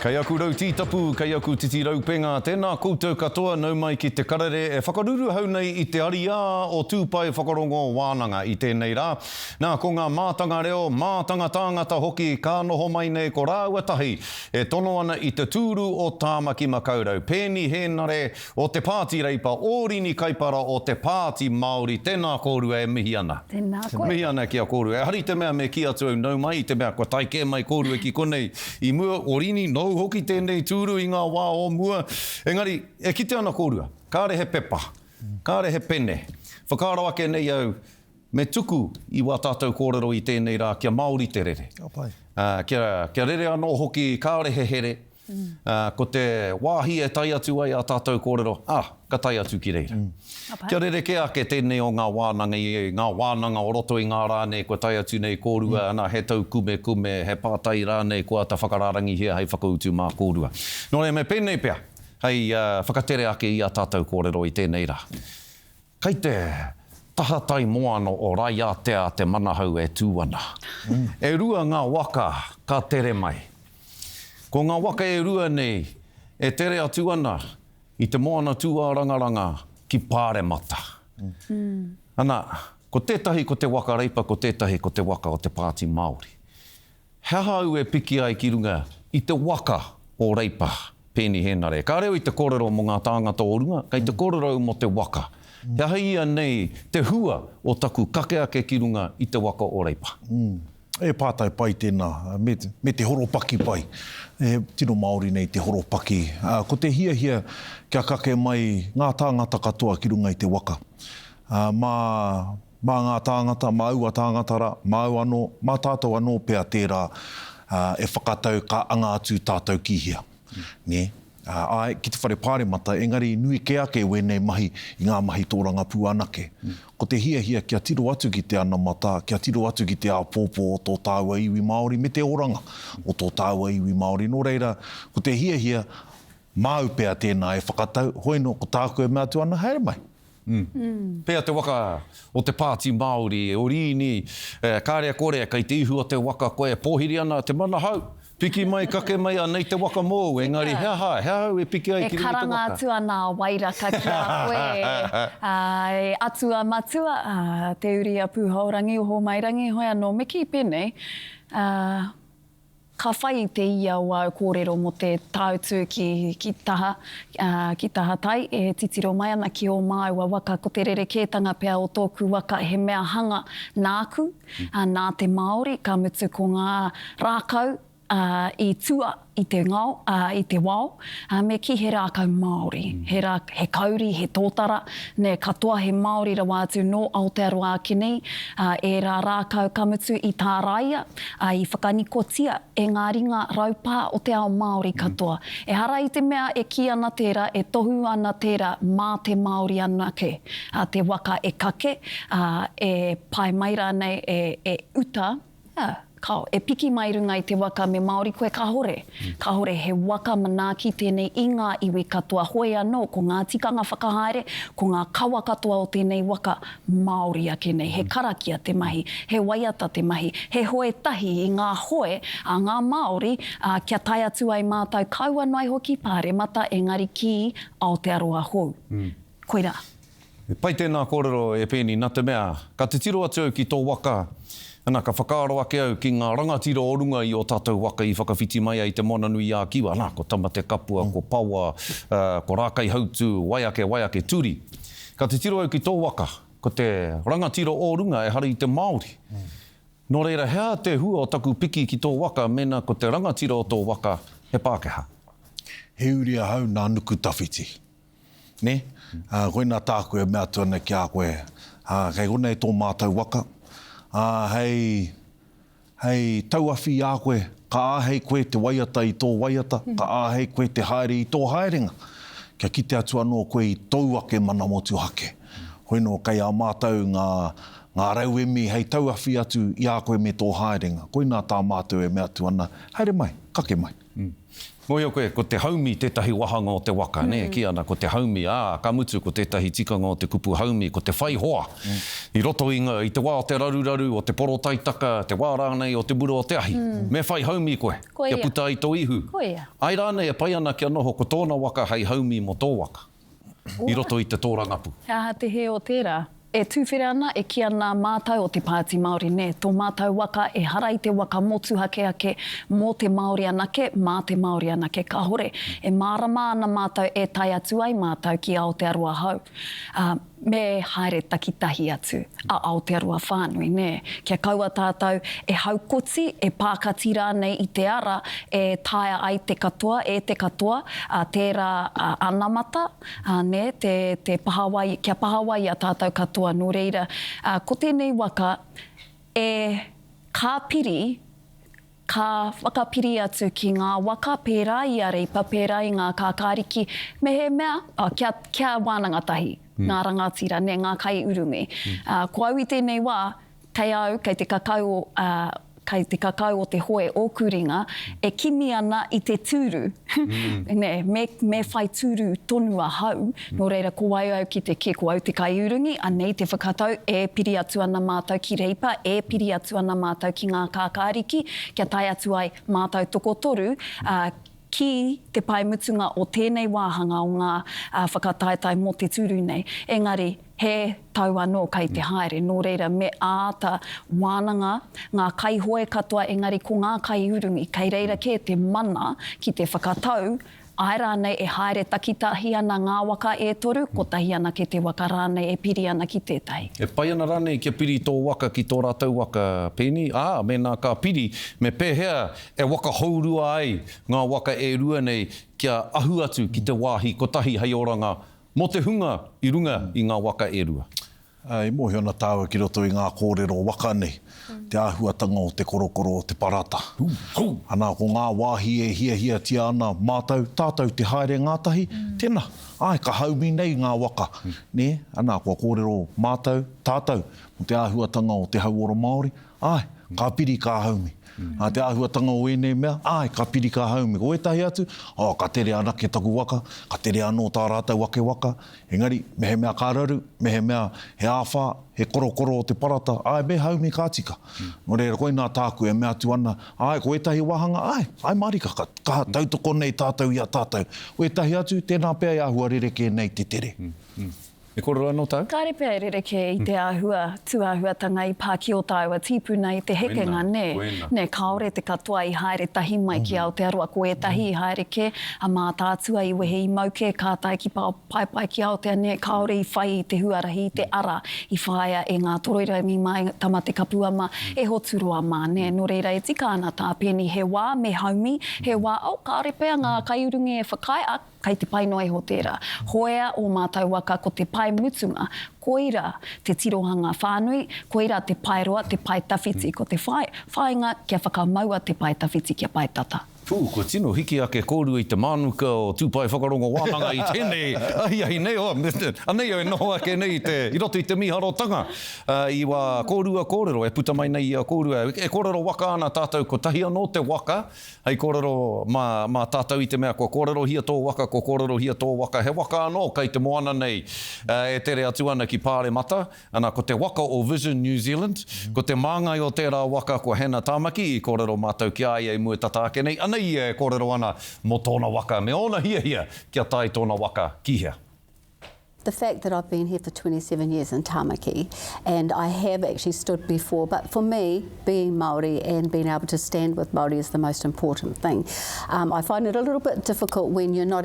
Kei aku rau tītapu, kei aku titi raupenga, tēnā koutou katoa nau mai ki te karere e whakaruruhau nei i te ariā o Tūpai Whakarongo Wānanga i tēnei rā. Nā, ko ngā mātanga reo, mātanga tāngata hoki ka noho mai nei ko rāua tahi e tono ana i te tūru o Tāmaki Makaurau, Peeni Hēnare o te Pāti Reipa, Ōrini Kaipara o te Pāti Māori, tēnā kōrua e mihi ana. Tēnā koe. Mihi ana ki a kōrua. Ehara i te mea me kī atu au nau mai, i te mea kua tae kē mai kōrua ki konei i mua, Ōrini, nōu hoki tēnei tūru i ngā wā o mua. Engari, e kite ana kōrua, kāre he pepa, kāre he pene. Whakaaro ake nei au, me tuku i wā tātou kōrero i tēnei rā kia Māori te rere. Ka pai. Ā, kia, kia rere anō hoki, kāore he here, Ā, ko te wāhi e tae atu ai ā tātou kōrero, ā, ka tae atu ki reira. Kia rerekē ake tēnei o ngā wānanga i ngā wānanga o roto i ngā rā nei kua tae atu nei kōrua, ana, he taukumekume, he pātai rānei kua āta whakarārangihia hei whakautu mā kōrua. Nō reira, me pēnei pea, hei whakatere ake i ā tātou kōrero i tēnei rā. Kei te tahatai moana o Raiātea te manahau e tū ana. E rua ngā waka ka tere mai. Ko ngā waka e rua nei e tere atu ana i te moana tūārangaranga ki Pāremata. Ana, ko tētahi ko te waka Reipa, ko tētahi ko te waka o te Pāti Māori. He aha au e piki ai ki runga i te waka o Reipa, Peeni Hēnare? Kāre au i te kōrero mō ngā tāngata o runga, kei te kōrero au mō te waka. He aha ia nei te hua o taku kake ake ki runga i te waka o Reipa? E pātai pai tēnā, me, me te horopaki pai. He tino Māori nei te horopaki. Ko te hiahia kia kake mai ngā tāngata katoa ki runga i te waka. Mā, Mā ngā tāngata, mā aua tāngata rā, māu anō, mā tātou anō pea tērā e whakatau ka anga atu tātou ki hea. Nē? Āe, ki te whare pāremata, engari nui kē ake wēnei mahi i ngā mahi tōrangapū anake. Ko te hiahia kia tiro atu ki te anamata, kia tiro atu ki te āpōpō o tō tāua iwi Māori me te oranga o tō tāua iwi Māori. Nō reira, ko te hiahia, māu pea tēnā e whakatau, hoino, ko tāku e mea atu ana, haere mai. Pea te waka o te Pāti Māori, o Riini, kāre e kore, kei te ihu o te waka koe e pōhiri ana te manahau, piki mai, kake mai, anei te waka mōu, engari he aha, he aha au e piki ai ki runga i te waka? E karanga atu ana a Wairaka ki a koe, e atua matua, te uri a Pūhaorangi, Ohomairangi, hoi anō, me kī pēnei, Ka whai i te ia o āu kōrero mō te tāutu ki, ki taha, ā, ki taha tai, e titiro mai ana ki ō māua waka, ko te rerekētanga pea o tōku waka he mea hanga nāku, ā, nā te Māori, ka mutu ko ngā rākau, ā, i tua i te ngao, ā, i te wao, ā, me kī he rākau Māori, he rā, he kauri, he tōtara, nē, katoa he Māori rawa atu nō Aotearoa ake nei, ā, ērā rākau ka mutu i tāraia, ā, i whakanikotia e ngā ringa raupā o te ao Māori katoa. Ehara i te mea e kī ana tērā, e tohu ana tērā mā te Māori anake te waka e kake, ā, e pae mai rānei, e, e uta, ā, kāo, e piki mai runga i te waka me Māori koe, kāore. Kāore he waka manaaki tēnei i ngā iwi katoa, hoi anō ko ngā tikanga whakahaere, ko ngā kawa katoa o tēnei waka Māori ake nei. He karakia te mahi, he waiata te mahi, he hoe tahi i ngā hoe a ngā Māori, ā, kia tae atu ai mātou kaua noa iho ki Pāremata engari ki Aotearoa hou. Koirā. He pai tēnā kōrero e Peeni, nā te mea, ka titiro atu au ki tō waka, ana, ka whakaaro ake au ki ngā rangatira o runga i ō tātou waka i whakawhiti mai ai i Te Moananui-a-Kiwa, ana, ko Tamatekapua, ko Pawa, ko Rākaihautū, wai ake, wai ake, Turi. Ka titiro au ki tō waka, ko te rangatira o runga ehara i te Māori. Nō reira, he aha te hua o taku piki ki tō waka mēnā ko te rangatira o tō waka he Pākehā? He uri ahau nā Nukutawhiti. Nē? Ā, koinā tāku e mea atu ana ki a koe, ā, kei konei tō mātou waka, ā, hei, hei tauawhi i a koe, ka āhei koe te waiata i tō waiata, ka āhei koe te haere i tō haerenga, kia kite atu anō koe i tōu ake mana motuhake. Hoi nō, kei a mātou ngā, ngā rauemi hei tauawhi atu i a koe me tō haerenga. Koinā tā mātou e mea atu ana, haere mai, kake mai. Mōhio koe, ko te haumi tētahi wāhanga o te waka, nē, e kī ana ko te haumi, ā, ka mutu ko tētahi tikanga o te kupu haumi, ko te whai hoa i roto i ngā, i te wā o te raruraru, o te porotaitaka, te wā rānei o te mura o te ahi. Me whai haumi koe, kia puta ai tō ihu. Āe rānei e pai ana kia noho ko tōna waka hei haumi mō tō waka. i roto i te tōrangapū. He aha te hē o tērā? E tūwhera ana, e kī ana mātau o te Pāti Māori, nē, tō mātau waka ehara i te waka motuhake ake mō te Māori anake, mā te Māori anake, kāore. E mārama ana mātau e tae atu ai mātau ki Aotearoa hou. Ā, me haere takitahi atu a Aotearoa whānui, nē, kia kaua tātau e haukoti, e pākati rānei i te ara e taea ai te katoa, e te katoa, ā, tērā anamata, ā, nē, te, te pahawa, kia pahawa i a tātau katoa. Nō reira, ā, ko tēnei waka e ka piri, Ka whakapiri atu ki ngā waka pērā i a Reipa, pērā i ngā kākāriki, mehemea, oh, kia, kia wānanga tahi ngā rangatira, nē, ngā kaiurungi. Ā, ko au i tēnei wā, kei au, kei te kakau o, ā, kei te kakau o te hoe ōku ringa, e kimi ana i te tūru, nē, me, me whai tūru tonu ahau, Nō reira, ko wai au ki te kī, ko au te kaiurungi, anei te whakatau, e piri atu ana mātou ki Reipa, e piri atu ana mātou ki ngā kākāriki, kia tae atu ai mātou tokotoru, ā, ki te pae mutunga o tēnei wāhanga o ngā whakataetae mō te tūru nei. Engari, he tau anō kei te haere, nō reira, me āta wānanga ngā kaihoe katoa, engari ko ngā kaiurungi, kei reira kē te mana ki te whakatau Āe rānei e haere takitahi ana ngā waka e toru, kotahi anake te waka rānei e piri ana ki tētahi. E pai ana rānei kia piri tō waka ki tō rātou waka, Penny? Ā, mēnā ka piri, me pēhea e waka hourua ai ngā waka e rua nei kia ahu atu ki te wāhi kotahi hei oranga mō te hunga i runga i ngā waka e rua? E mōhio ana tāua ki roto i ngā kōrero waka nei, te āhuatanga o te korokoro o te parata. Anā, ko ngā wāhi e hiahiatia ana mātou, tātou te haere ngātahi, tēnā, āe, ka haumi nei ngā waka, nē? Anā, kua kōrero mātou, tātou, mō te āhuatanga o te hauora Māori, āe, ka piri ka haumi. Ā, te āhuatanga o ēnei mea, āe, ka piri ka haumi. Ko ētahi atu, oh, ka tere anake taku waka, ka tere anō tā rātou ake waka, Engari, mehemea ka raru, mehemea he āwhā, he korokoro o te parata, āe, me haumi ka tika. Nō reira, koinā tāku e mea atu ana, āe, ko ētahi wāhanga, āe, āe mārika, ka kaha tautoko nei tātou i a tātou. Ko ētahi atu, tēnā pea e āhua rerekē nei te tere. He kōrero anō tāu? Kāre pea e rerekē i te āhua, tūāhuatanga i pā ki ō tāua tīpuna i te hekenga, nē? Nē, kāore te katoa i haere tahi mai ki Aotearoa, ko ētahi i haere kē, A Mātaatua i wehe i Mauke, ka tae ki Paepae ki Aotea nē, kāore i whai i te huarahi, i te ara i whāia e Ngātoroirangi mā, e Tamatekapua mā, e Hoturoa mā, nē. Nō reira, e tika ana tā Penny, he wā me haumi, he wā, oh, kāore pea ngā kaiurungi e whakaae, ā, kei te pai noa iho tērā. Hoea ō mātou waka ko te pae mutunga, koirā te tirohanga whānui, koirā te pae roa, te pae tawhiti, ko te whai, whāinga kia whakamaua te pae tawhiti kia pae tata. Pū, kua tino hiki ake kōrua i te mānuka o Tūpae Whakarongo Wānanga i tēnei ahiahi nei, oh, anei au e noho ake nei i te, i roto i te mīharotanga i wā kōrua kōrero e puta mai nei i a kōrua. E kōrero waka ana tātou, kotahi anō te waka hei kōrero mā, mā tātou i te mea kua kōrerohia tō waka, kua kōrerohia tō waka, he waka anō kei te moana nei e tere atu ana ki Pāremata, Ana, ko te waka o Vision New Zealand, ko te māngai o tērā waka ko Hannah Tamaki, i kōrero mātou ki a ia i mua tata ake nei, anei ia e kōrero ana mō tōna waka me ōna hiahia kia tae tōna waka ki hea. The fact that I've been here for 27 years in Tamaki and I have actually stood before, but for me, being Māori and being able to stand with Māori is the most important thing. Um, I find it a little bit difficult when you're not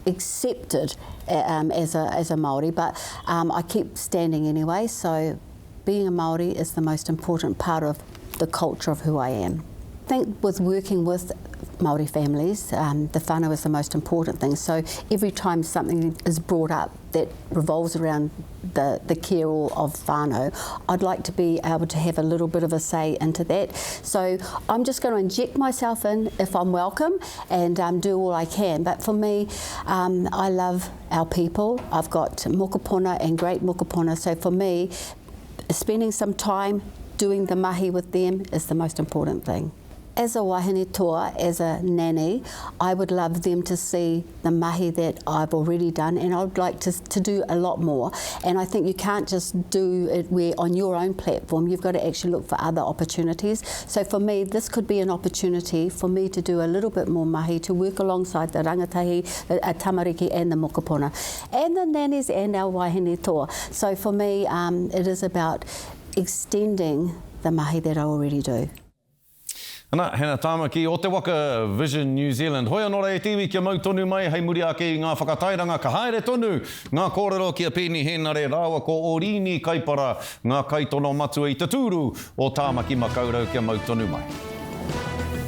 accepted um, as, a, as a Māori, but um, I keep standing anyway, so being a Māori is the most important part of the culture of who I am. I think with working with Māori families, um, the whānau is the most important thing. So every time something is brought up that revolves around the, the care of whānau, I'd like to be able to have a little bit of a say into that. So I'm just going to inject myself in if I'm welcome and um, do all I can. But for me, um, I love our people. I've got mokopuna and great mokopuna. So for me, Spending some time doing the mahi with them is the most important thing. As a wahine toa, as a nanny, I would love them to see the mahi that I've already done and I'd like to, to do a lot more. And I think you can't just do it where on your own platform, you've got to actually look for other opportunities. So for me, this could be an opportunity for me to do a little bit more mahi, to work alongside the rangatahi, the tamariki and the mokopuna, and the nannies and our wahine toa. So for me, um, it is about extending the mahi that I already do. Ana, Hannah Tamaki o te waka Vision New Zealand. Hoi anō rā e te iwi kia mau tonu mai hei muri ake i ngā whakatairanga ka haere tonu ngā kōrero ki a Peeni Hēnare rāua ko Orīni Kaipara ngā kaitono matua i te tūru o Tāmaki Makaurau kia mau tonu mai.